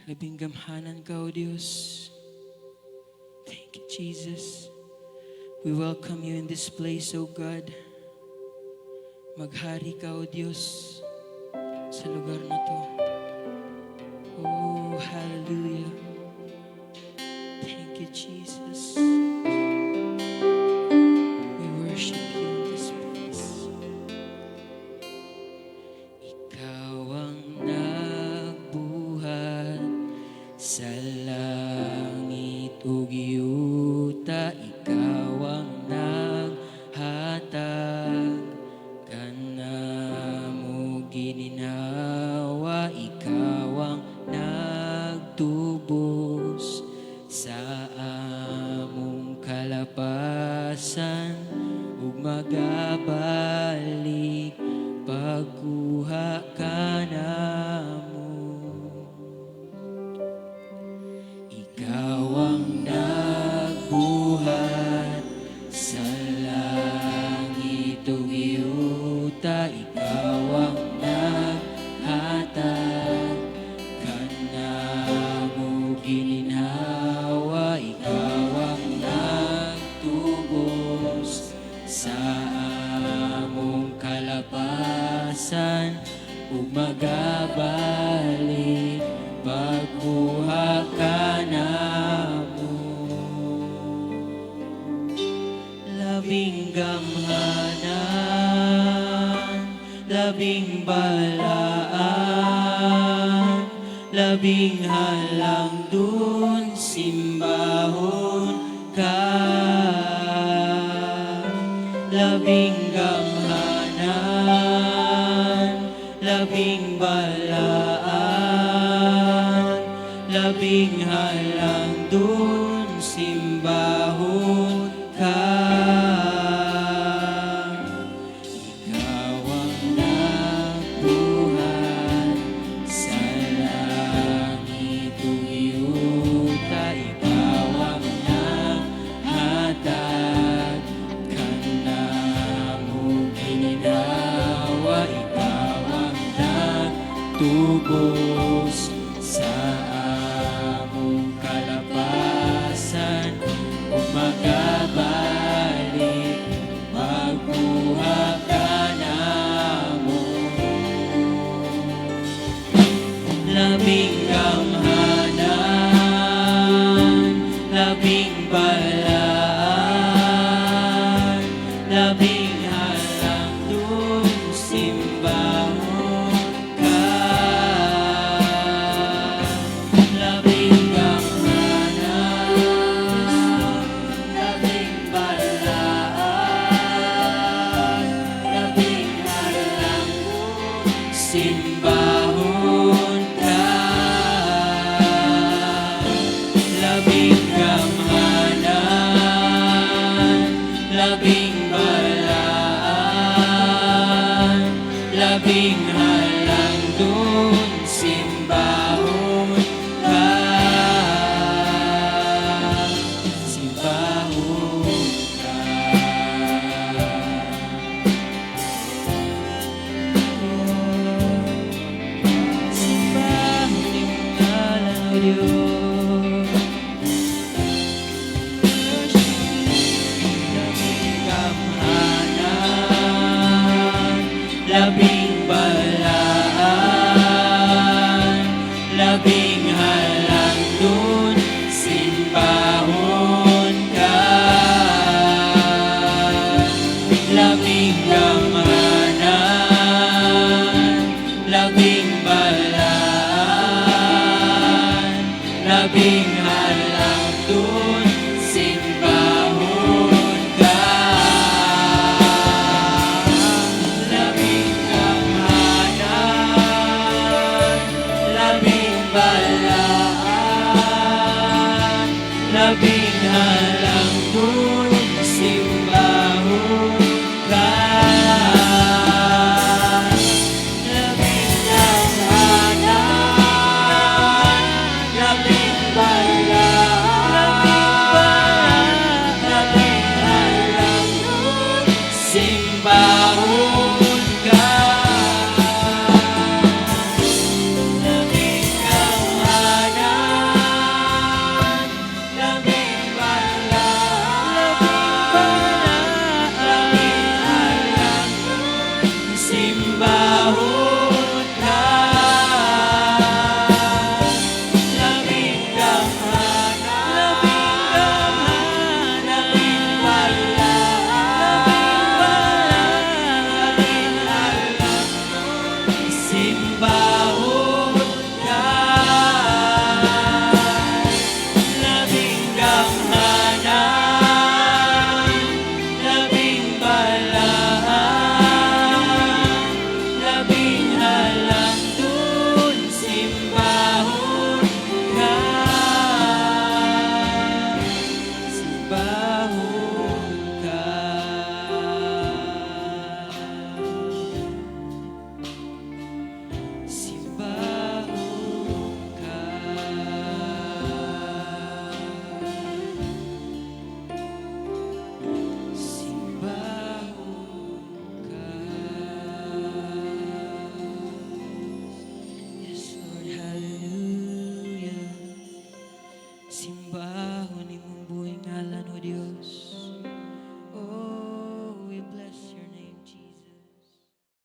Labing gamhanan ka, O Diyos. Thank you, Jesus. We welcome you in this place, O God. Maghari ka, O Diyos, sa lugar na to. Oh, hallelujah. Thank you, Jesus. We worship you in this place. Ikaw ang nagbuhat sa langit ug yuta. Ikaw ang naghatag kanamo gininhawa. Ikaw ang nagtubos sa among kalapasan ug magabalik pagkuha kanamo. Ikaw ang nagbuhat sa langit ug yuta. Ikaw ang naghatag kanamo gininhawa. Ikaw ang nagtubos sa among kalapasan ug magabalik pagkuha kanamo. Labing gamhanan, labing balaan, labing halangdon, simbahon ka. Labing gamhanan, labing balaan, labing halangdon, simbahon ka. Ikaw ang nagbuhat sa langit ug yuta. Ikaw ang naghatag kanamo gininhawa. Ikaw ang nagtubos sa among kalapasan ug magabalik pagkuha kanamo. Labing gamhanan, labing balaan, labing halangdon, simbahon ka. Labing gamhanan, labing balaan, labing halangdon, simbahon ka. Labing gamhanan, labing balaan, labing halangdon, simbahon ka. Simbahon ka. Simbahon imong ngalan, O Diyos. Labing gamhanan, labing balaan, labing halangdon, simbahon ka. Labing gamhanan, labing balaan, labing halangdon, simbahon ka. Labing gamhanan, labing balaan, labing